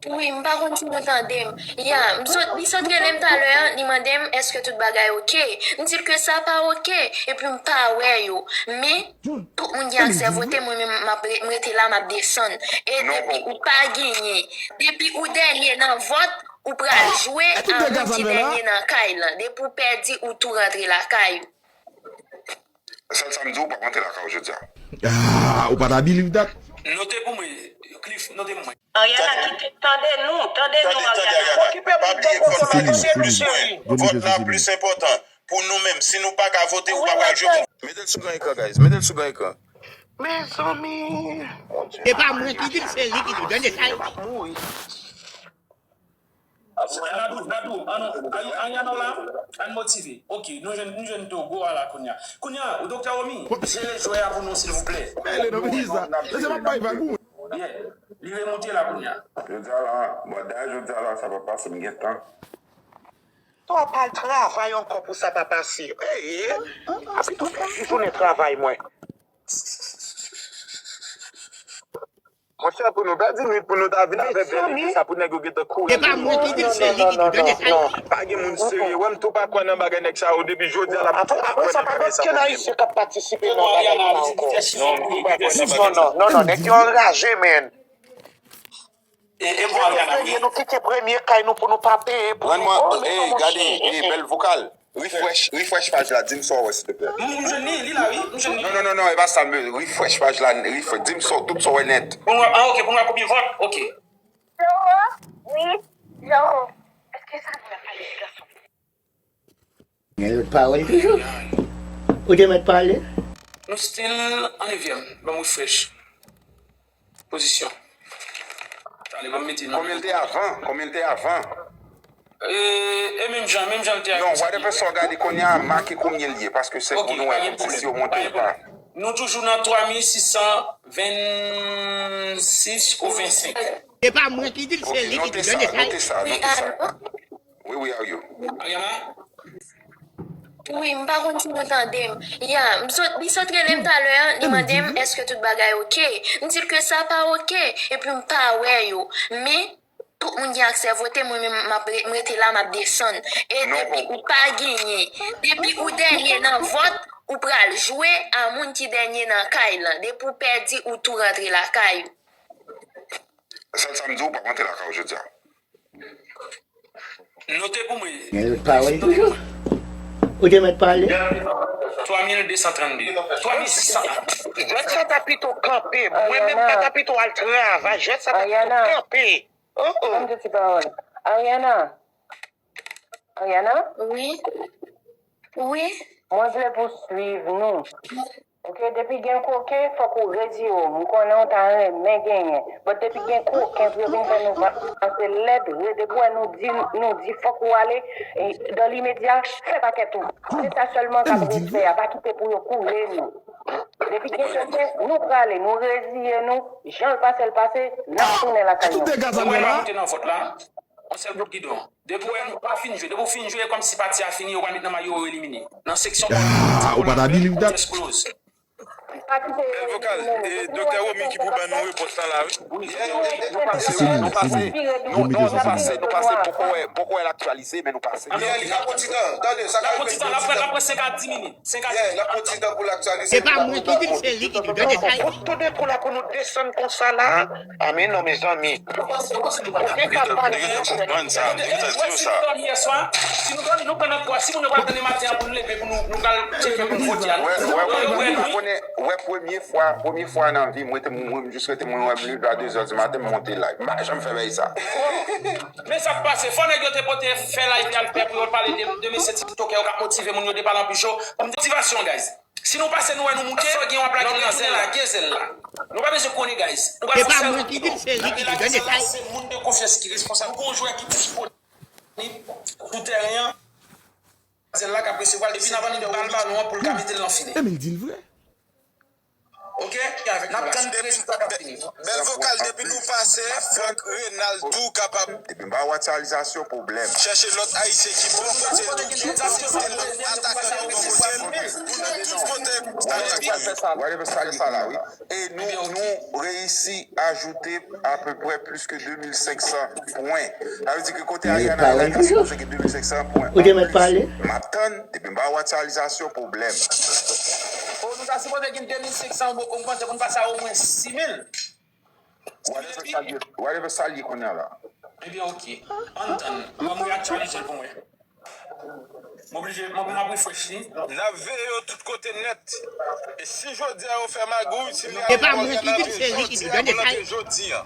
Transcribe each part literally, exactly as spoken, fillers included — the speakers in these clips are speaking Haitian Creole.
Wi, m pa konn si nou tande m. Ya, m sot, li sot rele m talè a, li mande m èske tout bagay oke. M di l ke sa pa oke, epi m pa wè yo. Men, tout moun gen aksè vote, mwen menm m ap re- m rete la, m ap desann. E depi ou pa genyen, depi ou dènye nan vòt, ou pral jwe a moun ki dènye nan kay lan. Depi ou pèdi, ou tou rantre lakay ou. Sèl sa m di w, ou p ap rantre lakay ou jodi a. Ah, ou pa ta believe that? Note pou mwen, Cliff, note pou mwen. Ariana, kite, tande nou, tande nou, Ariana. Okipe moun poko sou la, tande nou, cheri. Vòt la plis enpòtan pou nou menm. Si nou pa ka vote, ou pa pral jwe pou. Mete l sou gran ekran, guys. Mete l sou gran ekran. Mezanmi. E pa mwen ki di l, se li ki di l. Tande sa yo di. Dadou, Dadou, ann, Ariana w la, ann motive. Ok, nou jwenn, nou jwenn Togo a la kounye a. Kounye a, Doktè Romy, jere jwè a pou nou silvouplè. Mele nan peyi sa. Mesye m ap bay vag ou. Yeah, li remoute la kounye a. Jodi a la, bon, dayè jodi a la, sa pa pase, m gen tan. Twa pa al travay ankò pou sa pa pase. Ey, ey. Api tou pèdi jounen travay mwen. Monchè, pou nou pèdi nwit pou nou ta vin avè bèl ide sa pou nèg yo gentan kouri. E pa mwen ki di l, se li ki di l. Tande sa. Non, pa gen moun serye. Wè m tou pa kwè nan bagay nèg sa yo depi jodi a la m tou pa kwè nan bagay sa mwen menm. Ayisyen k ap patisipe nan bagay sa ankò. Non, m tou pa kwè nan bagay sa. Non, non, non, nèg yo anraje, man. E, e bon, Ariana, wi. Nou kite premye kay nou pou nou pa peye pou nou. Rann mwen, e, gade, e, bèl vokal. Refresh, refresh paj la, di m sa w wè silvouplè. M, m jwenn li, li la wi, m jwenn li. Non, non, non, non, e pa sa, refresh paj la, refresh, di m sa, tout sa w wè nèt. Pou m wè, ah, ok, pou m wè konbyen vòt, ok. Zero, wi, zero. Èske sa nou ap pale de gason? Gen lòt pawòl toujou. Ou te mèt pale. Nou still an nevyèm, ban m refresh. Pozisyon. Tande, ban m mete nou. Konbyen l te avan? Konbyen l te avan? E, e menm jan, menm jan l te avan. Non, whatever sa w gade kounye a, make konbyen l ye, paske se pou nou wè si yo monte ou pa. Nou toujou nan twa mil sis san vennsis ou vennsenk. E pa mwen ki di l, se li ki di l. Note sa, note sa, note sa. Wi, wi, a yo. Ariana? Wi, m pa konn si nou tande m. Ya, m sot, li sot rele m talè a, li mande m èske tout bagay oke. M di l ke sa pa oke, epi m pa wè yo. Men, tout moun gen aksè vote, mwen menm m ap re- m rete la, m ap desann. E depi ou pa genyen, depi ou dènye nan vòt, ou pral jwe a moun ki dènye nan kay lan. Depi ou pèdi, ou tou rantre lakay ou. Sèl sa m di w, ou p ap rantre lakay ou jodi a. Note pou mwen. Gen lòt pawòl toujou. Ou te mèt pale. Twa mil de san trannde. Twa mil sis san. Jwèt sa ta pito kanpe. Mwen menm pa ta pito al travay. Jwèt sa ta pito kanpe. Oh oh. Ban m di ti pawòl. Ariana. Ariana. Wi. Wi. Mwen vle pou swiv nou. Ok, depi gen koken, fòk ou reziye w. M konnen w ta renmen genyen. But depi gen koken pou yo vin fè nou panse lèd, depi w wè nou di, nou di fòk ou ale, dans l'immédiat, fè pakèt ou. Se sa sèlman k ap rete a, pa kite pou yo koure nou. Depi gen koken, nou prale, nou reziye nou, jan l pase l pase, n ap tounen lakay nou. Ou wè n ap moute nan vòt la, yon sèl bout gidon. Depi w wè nou pa fin jwe, depi w fin jwe, e kòmsi pati a fini, yo pral met nan may yo, yo elimine. Nan seksyon kontès close. Bèl vokal, e Doktè Romy ki pou ban nou repons lan la wi. Wi, nou pase, nou pase, nou pase, nou pase, poko wè, poko wè l aktyalize, men nou pase. Li ka pran ti tan, tande, sa ka pran ti tan, l ap pran, l ap pran senk a dis minit. Senk a dis minit. L ap pran ti tan pou l aktyalize. E pa mwen ki di l, se li ki di l. Tande sa. Tout, tout de kou la pou nou desann konsa la. A men non mezanmi. Ou gen ka pale. Ou gen ka konprann sa. Ou gen ka di yo sa. Si nou dòmi, nou pran nan kwa, si moun yo pral tann maten an pou nou leve pou nou, nou pral tcheke pou nou vote a. Wè, wè, wè, wè, konnen, wè, premye fwa, premye fwa nan vi m, mwen te, mwen, mwen jis rete, mwen, mwen leve a de zè di maten, m monte live. M pa janm fè bagay sa. Men sa k pase, fò nèg yo te pote fè live y al fè pou yo pale de, de mesye tiktokè yo k ap motive moun yo de pale anpil cho. Motivasyon, guys. Si nou pase nou wè nou moute, fò gen yon plak ki retounen la, gen zèl la. Nou pa bezwen konnen, guys. Nou pral fè yon sèl bout gidon. N ap gen lakay sa la, se moun de konfyans ki responsab. Nou gen yon jwè ki disponib sou tèren an. Zèl la k ap resevwa l, depi n ap annik ba l balon an pou l ka mete l nan filè. E men l di l vre. Ok? N ap tann rezilta k ap vini. Bèl vokal, depi nou pase, fòk Renald tou kapab. Depi m pa wè aktyalizasyon, pwoblèm. Chèche lòt Ayisyen ki bò kote nou, ki te lòt atakan yo bò kote n, pou nou tout pote atak. Whatever sa li sa la, wi. E nou, nou reyisi ajoute apeprè plis ke de mil senk san pwen. Sa vle di ke kote Ariana ye la, ta sipoze gen de mil senk san pwen anplis. M ap tann, depi m pa wè aktyalizasyon, pwoblèm. O, nou ta sipoze gen de mil senk san ogmante pou n pase a omwen sis mil. Whatever sa l ye, whatever sa l ye kounye a la. Ebyen, ok. Ann tann. Ban m reaktyalize l pou mwen. M oblije, m ap, m ap refresh li. N ap veye yo tout kote nèt. E si jodi a yo fè magouy, si nou... E pa mwen ki di, se li ki di. Gade sa. Jodi a.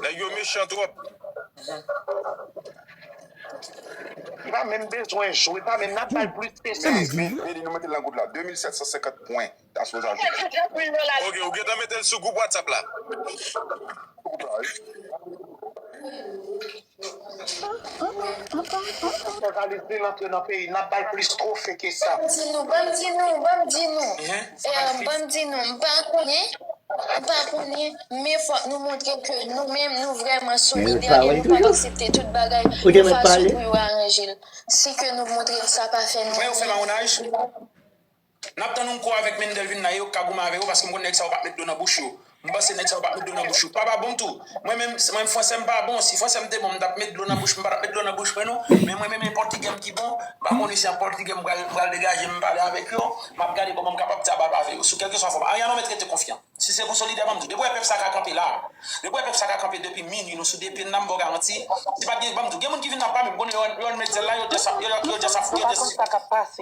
Nèg yo mechan twòp. Li pa menm bezwen jwe, pa menm, n ap ba l plis ke sa. Vini, vini, nou mete l nan goud la. De mil sèt san senkant pwen. That's what I do. Ok, ou gentan mete l sou gwoup WhatsApp la. Sè Kalisi antre nan peyi, n ap ba l plis twofe ke sa. Ban m di nou, ban m di nou, ban m di nou. Eh, ban m di nou, m pa konnen, m pa konnen, men fòk nou montre ke nou menm, nou vrèman solidè e nou p ap aksepte tout bagay yon fason pou yo aranje l. Si ke nou montre sa pa fè nou anyen. N ap tann yon kou avèk Mendel vin la, yo ka goumen avè yo, paske m konn nèg sa yo p ap met dlo nan bouch yo. M panse nèg sa yo p ap met dlo nan bouch yo. Papa bon m tou. Mwen menm, mwen fransè m pa bon. Si fransè m te bon, m t ap met dlo nan bouch, m pa t ap met dlo nan bouch mwen non. Men mwen menm nenpòt ki gè m ki bon, m pa konnen si nenpòt ki gè m pral, m pral degaje m pale avèk yo, m ap gade kòman m kapab di aba avè yo sou kèlkeswa fòm. Ariana mèt rete konfyan. Si se pou solidè, ban m di w, depi w wè pèp sa ka kanpe la, depi w wè pèp sa ka kanpe depi minui, nou sou de pye n, m ba w garanti, si pa t gen, ban m di w, gen moun ki vin nan pa menm konnen yo, yo met zèl la, yo just ap, yo, yo just ap, yo just,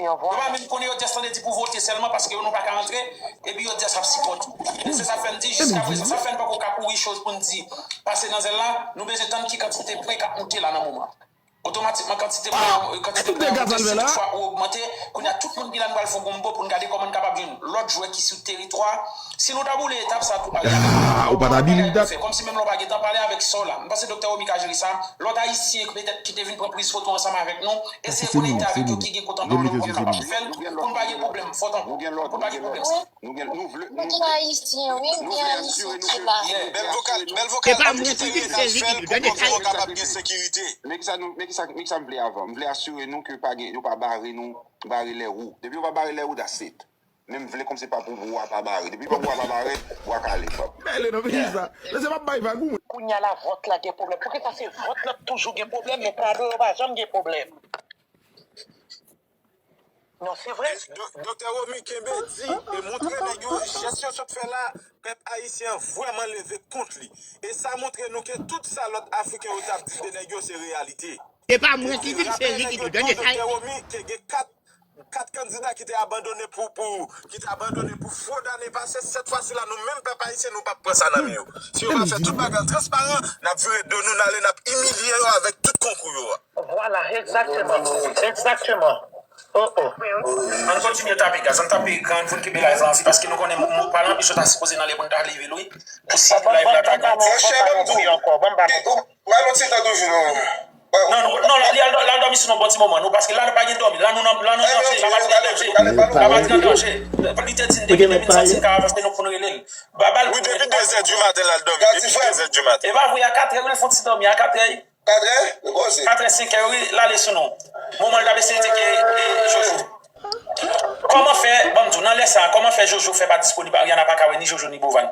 yo pa menm konnen, yo just tande di pou vote sèlman paske nou pa ka antre, epi yo just ap sipòte. E se sa k fè m di, jiska prezan, sa k fè n poko ka kouri choz pou n di, pase nan zèl la, nou bezwen tann ki kantite pwen k ap moute la nan moman. Otomatikman, kantite pwen, kantite pwen yo moute, si toutfwa ou ogmante, kounye a tout moun ki la nou pral fè yon gonbo pou n gade kòman n kapab jwenn lòt jwè ki sou teritwa. Si nou ta boule etap sa tou, Ariana, ou pa ta believe that. Kòmsi menm lè w pa gentan pale avèk sa w la. M panse Doktè Romy ka jere sa. Lòt Ayisyen petèt ki te vin pran priz foto ansanm avèk nou, eseye konekte avèk yo ki gen kont an pawòl yo pou yo kapab fè l, pou n pa gen pwoblèm, fòk pou n pa gen pwoblèm. Nou gen, nou vle, nou vle, nou vle asire nou ke... Yeah, bèl vokal, bèl vokal. N ap kite Renald fè l pou kòm nou kapab gen sekirite. Men kisa nou, men kisa, men kisa m vle avan? M vle asire nou ke pa gen, yo pa bare nou, bare lè wou. Depi yo pa bare lè wou, that's it. Men m vle kòmsi pa pou bwa pa bare. Depi pa bwa pa bare, bwa kale. Bèl non, men kisa? Men se pa bay vag ou. Kounye a la vòt la gen pwoblèm. Poukisa se vòt la k toujou gen pwoblèm, men kado yo pa janm gen pwoblèm? Non, se vre. E, do-, Doktè Romy kenbe di e montre nèg yo jès yo sot fè la, pèp ayisyen an vrèman leve kont li. E sa montre nou ke tout sa lòt Afriken yo t ap di de nèg yo se reyalite. Se pa mwen ki di l, se li ki di l. Doktè Romy te gen kat, kat kandida ki te abandone pou, pou, ki te abandone pou fwod ane pase. Sèt fwa sila, nou menm pèp ayisyen, nou p ap pran sa nan men yo. Si yo pa fè tout bagay an transparan, n ap vire do nou, n ale, n ap imilye yo avèk tout konkou yo a. Vwala, egzakteman. Egzakteman. Oh, oh. Ann kontinye tape, guys. Ann tape ekran, ann fout kenbe live la anvi, paske nou konnen mo, mo pa lan, misye ta sipoze nan lè pou n ta leve l, wi. Pou si live la ta gen. Monchè, ban m di w, ou pral yon ti tan toujou, non. Non, non, non, li al, li al dòmi sou nou bon ti moman, non, paske la nou pa gen dòmi. La nou nan, la nou nan danje, la pati nan danje. La pati nan danje. Li te di n depi de mil sèt si n ka avanse, nou pou n rele l. Ba, ba l. Wi, depi de zè di maten, l al dòmi. Depi de zè di maten. E pa vre, a kat è, wi, l fè yon ti dòmi, a kat è. Kat è? Li koze. Kat è, senk è, wi, l ale sou nou. Moman l t ap eseye tcheke, e, Jojo. Kòman fè, ban m di w, nan lè sa a, kòman fè Jojo fè pa disponib, Ariana pa ka wè ni Jojo ni Bovan?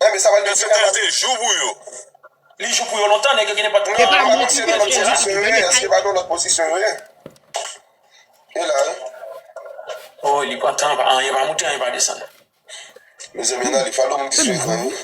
Enben, sa pral... Yo se te, te jou pou yo. Li jou pou yo lontan, nèg yo gen nenpòt ki... Non, pa lòt pozisyon yo ye, èske pa nan lòt pozisyon yo ye? E la, wi. Oh, li pran tan, pa, anyen pa moute, anyen pa desann. Mezanmi, ann ale, follow moun ki sou ekran, wi.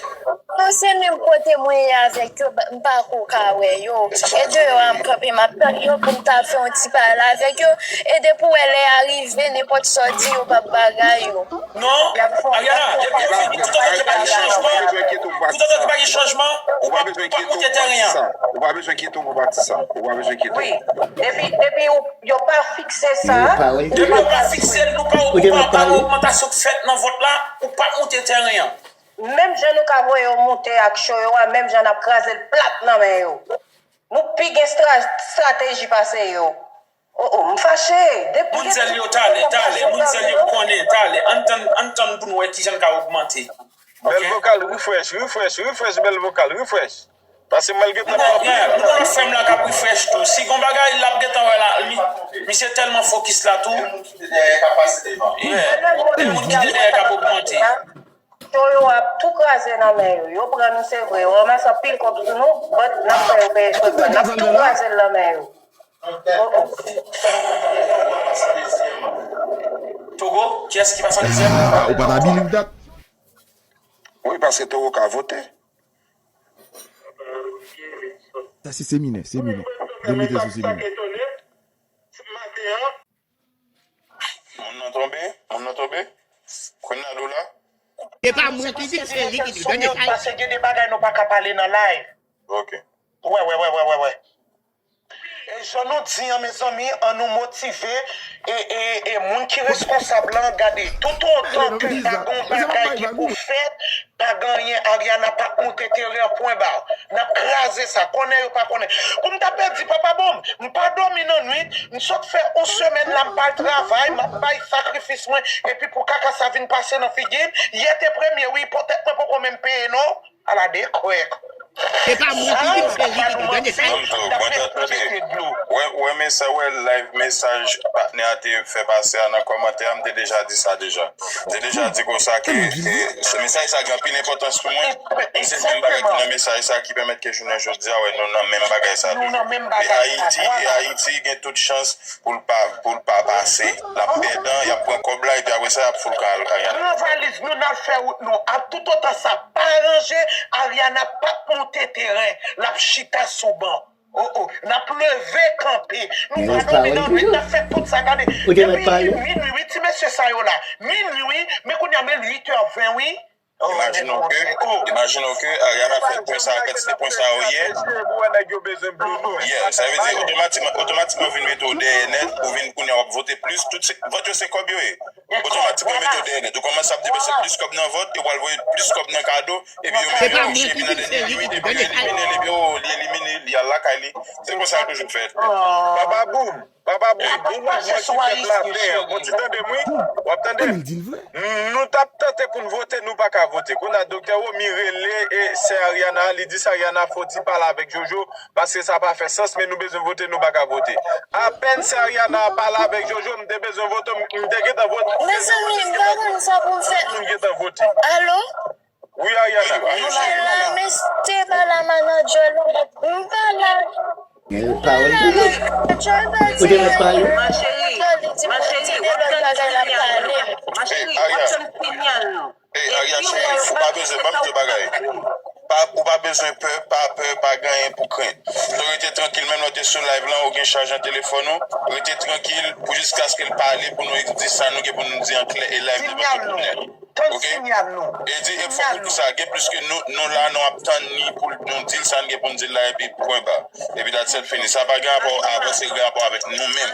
Non, se menm kote mwen ye avèk yo, m pa ko ka wè yo. E deyò a m kanpe, m ap tann yo pou m ta fè yon ti pale avèk yo. E depi w wè lè a rive, nenpòt sa w di, yo p ap bagay yo. Non, Ariana, depi yo fin, toutotan ke pa gen chanjman, toutotan ke pa gen chanjman, ou p ap, ou p ap moute tèren an. Ou pa bezwen enkyete w pou pati sa. Ou pa bezwen enkyete w. Wi, depi, depi yo pa fikse sa, depi yo pa fikse l, nou pa, ou pa, pa gen ogmantasyon k fèt nan vòt la, ou p ap moute tèren an. Menm jan nou ka voye yo moute ak cho yo a, menm jan n ap kraze l plat nan men yo. Nou pi gen stra-, estrateji pase yo. Oh, oh, m fache. Depi Moun zèl yo, talè, talè. Moun zèl yo konnen, talè. Ann tann, ann tann pou n wè kijan l ka ogmante. Bèl vokal, refresh, refresh, refresh, bèl vokal, refresh. Pase m al gentan pran Yeah, nou konn frè m la k ap refresh tou. Si gon bagay l ap gentan wè la, li, misye tèlman fokis la tou. Yeah. Gen moun ki te dèyè k ap ogmante. Cho yo ap tou kraze nan men yo. Yo pran nou se vre. Yo ranmase anpil kòb sou nou, but n ap fè yo peye cho sa. N ap tou kraze l nan men yo. Oh, oh. Togo, kiyès ki pase an dezyèm? Ah, ou pa ta believe that? Wi, paske Togo ka vote. Sa se seminè, seminè. Yo mete sou seminè. Moun nan tonbe, moun nan tonbe. Coronado la. E pa mwen ki di, se li ki di. Tande sa. Paske gen de bagay nou pa ka pale nan live. Ok. Wè, wè, wè, wè, wè, wè. E jan nou di an, mezanmi, an nou motive e, e, e moun ki reskonsab lan, gade, toutotan ke pa gen yon bagay ki pou fèt, pa gen anyen, Ariana p ap moute teren an pwen ba. N ap kraze sa, konnen yo pa konnen. Kou m ta pèdi, papa bon, m pa dòmi nan nwit, m sot fè yon semèn la, m pa al travay, m ap bay sakrifis mwen, epi pou kaka sa vin pase nan figi m, yè te premye wi, ipotèk mwen poko menm peye non. Ala de kwèk. Se pa mwen ki di, se li ki di. Tande sa. Mwen, mwen, mwen, mwen, wè, wè, men sa, wè, live mesaj patnè a te fè pase a nan kòmantè a, m te deja di sa deja. M te deja di konsa ke, e, se mesaj sa gen anpil enpòtans pou mwen. E se menm bagay ki nan mesaj sa ki pèmèt ke jounen jodi a, wè, nou nan menm bagay sa toujou. E Ayiti, e Ayiti gen tout chans pou l pa, pou l pa pase. L ap pèdan, y ap pran kòb la, epi apre sa, y ap fout kay Ariana. Pran valiz nou, n al fè wout nou. A toutotan sa pa ranje, Ariana p ap moute teren. L ap chita sou ban. Oh, oh, n ap leve kanpe. Nou pa dòmi nan nwit, n ap fè tout sa. Gade, depi minwi, wi, ti mesye sa yo la. Minwi, men kounye a, men uit è ven, wi. Imajine w ke, imajine w ke Ariana fè pwen sa, kantite pwen sa yo yè. Yeah, sa vle di otomatikman, otomatikman vin mete w dèyè nèt, ou vin kounye a w ap vote plis, tout se, vòt yo se kòb yo ye. Otomatikman mete w dèyè nèt. Ou kòmanse ap depanse plis kòb nan vòt, yo pral voye plis kòb nan kado, epi yo menm yo mouche, epi nan dènye minit, epi yo elimine l, epi yo, li elimine, li al lakay li. Se konsa l toujou fèt. Papa Boom, Papa Boom, gon mouvman ki fèt ladan an. Ou tande m wi? W ap tande m? Nou t ap tante pou n vote, nou pa ka vote. Kounye a, Doktè Romy rele e sè Ariana, li di sè Ariana fò w ti pale avèk Jojo, paske sa pa fè sans, men nou bezwen vote, nou pa ka vote. Apèn sè Ariana pale avèk Jojo, m te bezwen vote, m te gentan vote. Mezanmi, m pa konn sa pou m fè. M gentan vote. Alo? Wi, Ariana. M pa la, mesye, pa la, manadjè, non, m pa la. M pa la, manadjè, pa di m, li di m kontinye lòt bagay l ap pale. Hey, Aria, cheri, ou pa bezwen, ban m di w bagay. Pa, ou pa bezwen pè, pa pè, pa gen anyen pou krent. Nou rete trankil, menm lè w te sou live lan, ou gen chaj nan telefòn ou, rete trankil pou jiskaske l pale pou nou di sa nou gen pou nou di an klè e live devan tout moun. Ok? E di, e fòk ou di sa, gen plis ke nou, nou la, nou ap tann li pou nou di l sa n gen pou n di l la, epi pwen ba. Epi dat sèt fini. Sa pa gen rapò avè, se gen rapò avèk nou menm.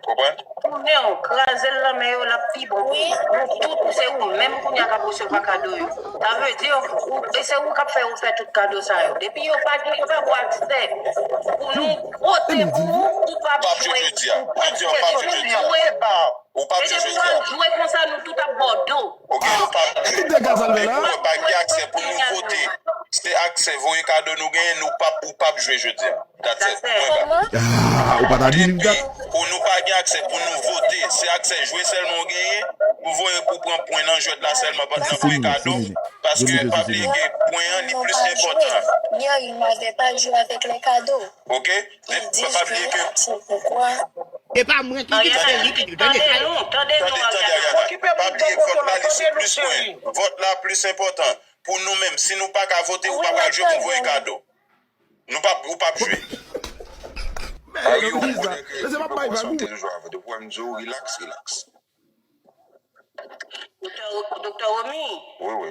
Konprann? Tounen w, kraze l nan men yo, l ap pi bon pou nou. Nou tout, se ou menm kounye a k ap resevwa kado yo. Sa vle di, ou, e se ou k ap fè yo fè tout kado sa yo. Depi yo pa gen, yo pa gen aksè pou nou vote pou ou, ou p ap jwe, ou p ap jwe jodi a. Ou p ap jwe jodi a. Ou p ap jwe jodi a. E depi w al jwe konsa, nou tout ap ba w do. Ok, nou p ap jwe. Depi w wè pa gen aksè pou nou vote, se aksè voye kado nou genyen, nou p ap, ou p ap jwe jodi a. That's it. Pwen ba. Ah, ou pa ta believe that? Pou nou pa gen aksè pou nou vote, se aksè jwe sèlman w genyen, pou voye, pou pran pwen nan jwèt la sèlman, pa nan voye kado, paske pa bliye ke pwen an li plis enpòtan. Hier, il n'avait pas joué avec les cadeaux. Ok? Men pa bliye ke C'est pourquoi E pa mwen ki di, se li ki di. Tande sa. Tande, tande, Ariana. Pa bliye vòt la, li sou plis pwen. Vòt la plis enpòtan. Pou nou menm, si nou pa ka vote, ou pa pral jwe pou voye kado. Nou p ap, ou p ap jwe. Men, men, men, men, men, se pa bay vag ou. Te toujou avè. Depi w wè m di w, relax, relax. Doktè Ro-, Doktè Romy. Wi, wi.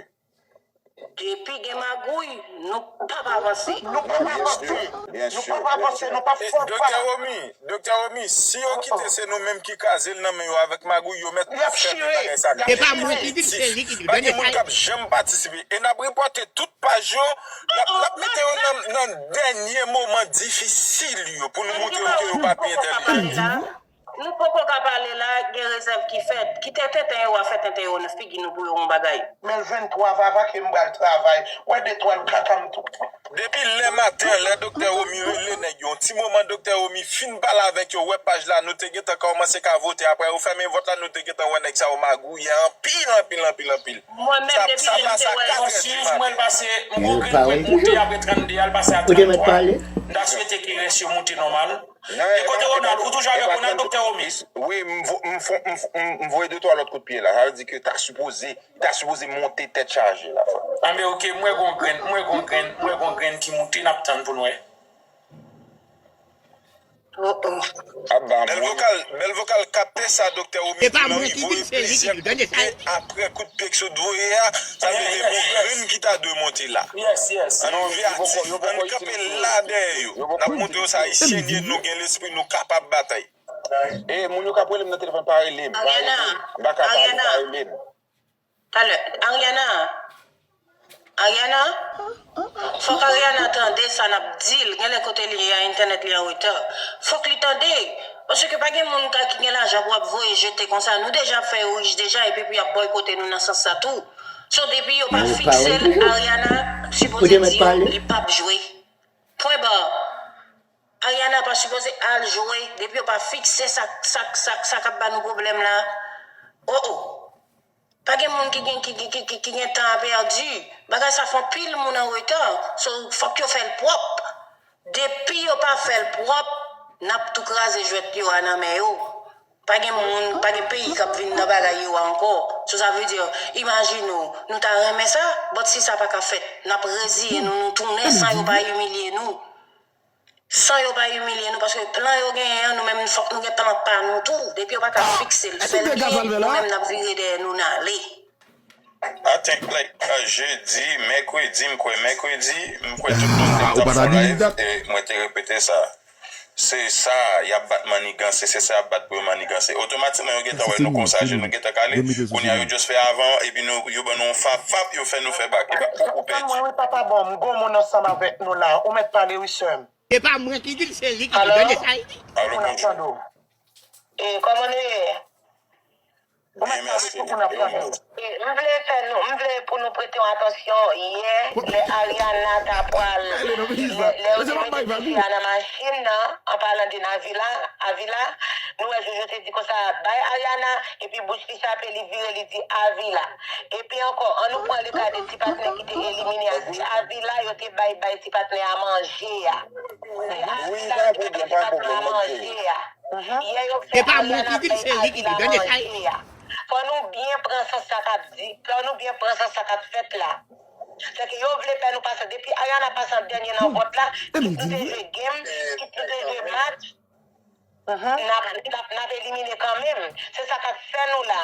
Depi gen magouy, nou p ap avanse. Nou p ap avanse. Nou p ap avanse, nou p ap fè yon pa. Doktè Romi, Doktè Romi, si yo kite se nou menm ki kraze l nan men yo avèk magouy, yo mèt ap fèmen bagay sa. E pa mwen ki di l, se li ki di l. Pa gen moun k ap janm patisipe. E n ap repòte tout paj yo, n ap, n ap mete yo nan, nan dènye moman difisil yo pou nou montre yo ke yo pa pi entèlijan. Nou poko ka pale la, gen rezèv ki fèt. Kite tenten yo a fè tenten yo nan figi nou pou yo yon bagay. Men venntwa vava ke m pral travay. Wè de twal kaka m tou. Depi lè maten an, lè Doktè Romi rele nèg yo, yon ti moman Doktè Romi fin pale avèk yo, wè paj la, nou te gentan kòmanse ka vote, apre yo fèmen vòt la, nou te gentan wè nèg sa yo magouye anpil, anpil, anpil, anpil. Mwen menm depi lè m te wè l. Mwen l pase, m gon grenn pwent moute apre trannde a, l pase a tranntwa. M ta swete ke rès yo moute nòmal. E kote Ronald? Ou toujou avèk Ronald, Doktè Romi? Wi, m vo- m fon- m f- m- m voye de twa lòt kout pye la. Sa vle di ke ta sipoze, ta sipoze monte tèt chaje la. Anben, oke, m wè gon grenn, m wè gon grenn, m wè gon grenn ki moute, n ap tann pou n wè. Oh, oh. Bèl vokal, bèl vokal, kapte sa Doktè Romi di lan, li voye plizyè kout pye apre kout pye ke sot voye a, sa vle di gon grenn ki ta dwe monte la. Yes, yes. Ann veye atis, ann kanpe la dèyè yo. N ap montre yo se Ayisyen n ye, nou gen lespri, nou kapab batay. E moun yo k ap rele m nan telefòn, pa rele m. Pa rele m. M pa ka pale, pa rele m. Talè, Ariana, Ariana, fòk Ariana tande sa n ap di l. Genlè kote li ye a, entènèt li an reta. Fòk li tande. Paske pa gen moun ka ki gen lajan pou ap voye jete konsa. Nou deja ap fè yo rich deja, epi pou y ap bòykote nou nan sans sa tou. So, depi yo pa fikse l, Ariana sipoze di yo li p ap jwe. Pwen ba. Ariana pa sipoze al jwe depi yo pa fikse sa, sa, sa, sa k ap ba nou pwoblèm la. Oh, oh. Pa gen moun ki gen, ki, ki, ki, ki, ki gen tan a pèdi. Bagay sa fè anpil moun an reta. So, fòk yo fè l pwòp. Depi yo pa fè l pwòp, n ap tou kraze jwèt yo a nan men yo. Pa gen moun, pa gen peyi k ap vin nan bagay yo a ankò. So, sa vle di, imajine w, nou ta renmen sa, but si sa pa ka fèt, n ap reziye nou, nou tounen san yo pa imilye nou. San yo pa imilye nou, paske plan yo genyen an, nou menm fòk nou gen plan pa nou tou. Depi yo pa ka fikse l, fè l byen, nou menm n ap vire dèyè nou n ale. I think like uh, jedi, mèkredi, m kwè mèkredi, m kwè tout moun te t ap fè live, e mwen te repete sa. Se sa, y ap bat manniganse, se sa y ap bat pou yo manniganse. Otomatikman yo gentan wè nou konsa, je nou gentan kale. Kounye a yo just fè avan, epi nou, yo ban nou yon fap, fap, yo fè nou fè bak. Epi pou ou pèdi. Mwen wi papa bon, m gon moun ansanm avèk nou la. Ou mèt pale wi sè m. E pa mwen ki di l, se li ki di l. Tande sa l di? Alo, bonjou. E kòman nou ye? Ou mèt pale pou n ap tande. E, m vle fè nou, m vle pou nou prete yon atansyon yè, lè Ariana ta pral, lè, lè yo te mete tifi a nan machin nan, an palan de Avila, Avila, nou wè Jojo te di konsa, bay Ariana, epi bouch li chape, li vire, li di Avila. Epi ankò, an nou pran le ka de ti patnè ki te elimine a, se Avila yo te bay, bay ti patnè a manje a. Se Avila ki te bay ti patnè a manje a. Yè yo fè Ariana bay Avila manje a. Fò nou byen pran sans sa k ap di, fò nou byen pran sans sa k ap fèt la. Sèke yo vle fè nou pase, depi Ariana pase an dènye nan vòt la, kit nou te jwe game, kit nou te jwe match, n ap, n ap, n ap elimine kanmenm. Se sa k ap fè nou la.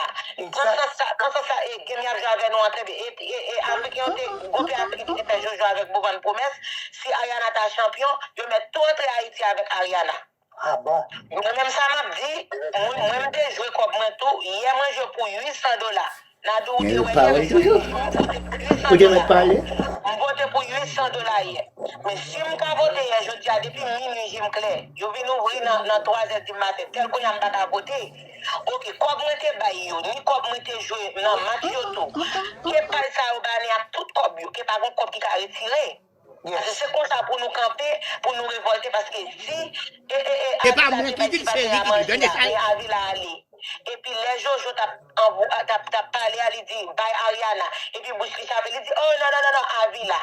Pran sans sa, pran sans sa, e game y ap jwe avè nou an trè byen. E, e, e Afriken yo te, gon pil Afriken ki te fè jojo avèk Bovan Pwomès, si Ariana ta chanpyon, yo mèt tou antre Ayiti avèk Ariana. Ah bon? Mwen menm sa m ap di, mwen, mwen m te jwe kòb mwen tou, yè mwen jwe pou uit san dola. N a di w te wè yè m jwe pou uit san dola. M vote pou uit san dola yè. Men si m ka vote yè, jodi a depi minui je m klè. Yo vin ouvri nan, nan twazè di maten. Tèl kounye a m pa ka vote. Oke, kòb mwen te bay yo, ni kòb mwen te jwe nan match yo tou. Ke paj sa yo ba ni ak tout kòb yo, ke pa gon kòb ki ka retire. Paske se konsa pou nou kanpe, pou nou revòlte, paske si e, e, e, Avila te bay ti patnè a manje la, men Avila ale. Epi lè Jojo t ap, t ap, t ap pale a, li di, bay Ariana. Epi bouch li chape, li di, oh, non, non, non, non, Avila.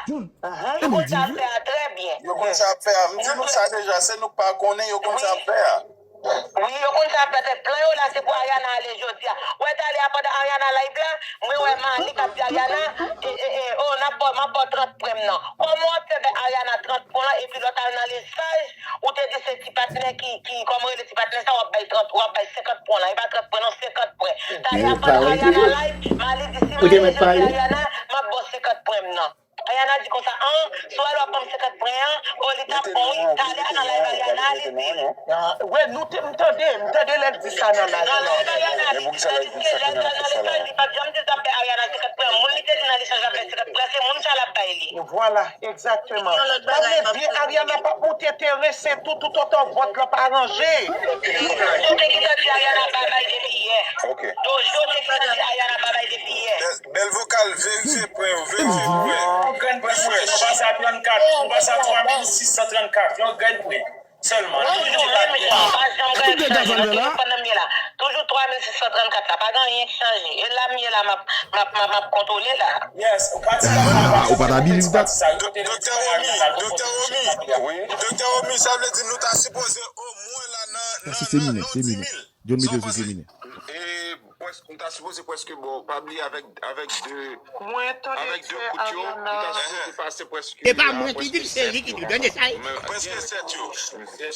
Yo konn sa ap fè a trè byen. Yo konn sa ap fè a. M di nou sa deja, se nou k pa konnen, yo konn sa ap fè a. Wi, yo konn sa ap fè, plan yo la, se pou Ariana ale jodi a. Ou wè talè a pandan Ariana live la, mwen wè Malik ap di Ariana, e, e, e, oh, n ap ba w, m ap ba w trant pwen m nan. Kòman w ap fè bay Ariana trant pwen lan, epi lè w t al nan lesaj, ou te di se ti patnè ki, ki, kòman rele ti patnè sa, w ap bay trant, w ap bay senkant pwen lan. E pa trant pwen non, senkant pwen. Talè a pandan Ariana live, Malik di si m ale jodi Ariana, m ap ba w senkant pwen m nan. Ariana di konsa, an, si w al w ap ban m senkant pwen an, o, li t ap bon, wi. Talè a nan live Ariana, li di. Ah, wè, nou te, m tande, m tande lè l di sa nan live. Nan live Ariana, li di sa, li di ke lè l pral nan lechanj, li p ap janm di l t ap bay Ariana senkant pwen. Moun li te di nan lechanj l ap bay senkant pwen, se moun sa l ap bay li. Vwala, egzakteman. Sa vle di Ariana p ap monte teren, se tout, tout otan vòt lan pa ranje. Dojo te gentan di Ariana pa bay depi yè. Dojo te gentan di Ariana pa bay depi yè. Bèl vokal, verifye pwen yo, verifye pwen. Yon grenn pwen, nou pase a trannkat, nou pase a twa mil sis san trannkat, yon grenn pwen sèlman. Toujou menm jan, pa janm gen chanje nan telefòn nan m ye la. Toujou twa mil sis san trannkat la, pa gen anyen k chanje. E la m ye la, m ap, m ap, m ap, m ap kontwole la. Yes, ou pa t ka. Ah, ou pa t abiliv dat. Doktè Romy, Doktè Romy, Doktè Romy, sa vle di nou ta sipoze omwen la nan, nan, nan, nan di mil. John mete l sou semine. E, prèske, m ta sipoze prèske, bon, pa bliye avèk, avèk de, avèk de kout yo, m ta sipoze pase prèske. E pa mwen ki di l, se li ki di l. Tande sa, wi. Prèske sèt yo.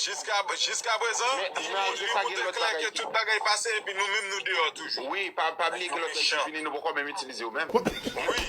Jiska, jiska prezan, li montre klè ke tout bagay pase, epi nou menm nou deyò toujou. Wi, pa, pa bliye ke lòt nèg ki vini, nou poko menm itilize yo menm. Wi,